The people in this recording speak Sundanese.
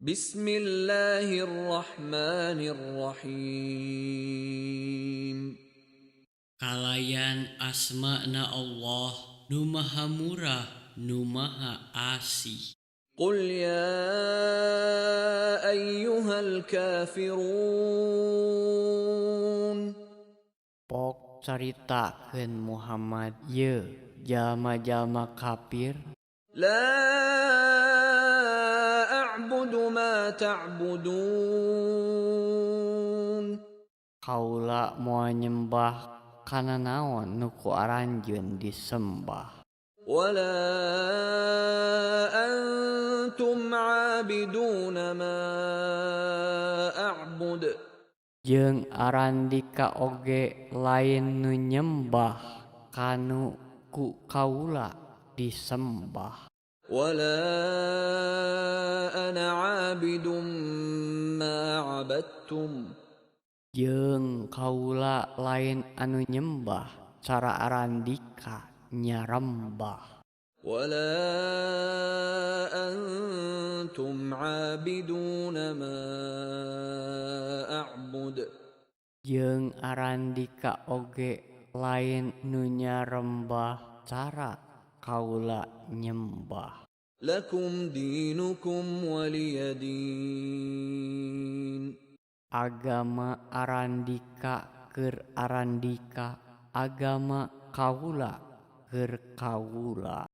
بسم الله الرحمن الرحيم. Kalayan asmana Allah nu Maha Murah, nu Maha Asih. قل يا أيها الكافرون. Pok caritakeun Muhammad, yeuh jalma-jalma kafir. لا أعبد ما تعبدون. Kaula moal nyembah kana naon nu ku aranjeun disembah. ولا أنتم عابدون ما أعبد. Jeung arandika oge lain nu nyembah kanu ku kaula disembah. ولا أنا عابد ما عبدتم. Jeung kaula lain anu nyembah cara arandika nyarembah. ولا أنتم عابدون ما أعبد. Jeung arandika oge lain nu nyarembah cara kaula nyembah. لكم دينكم ولي دين. Agama arandika keur arandika, agama kaula keur kaula.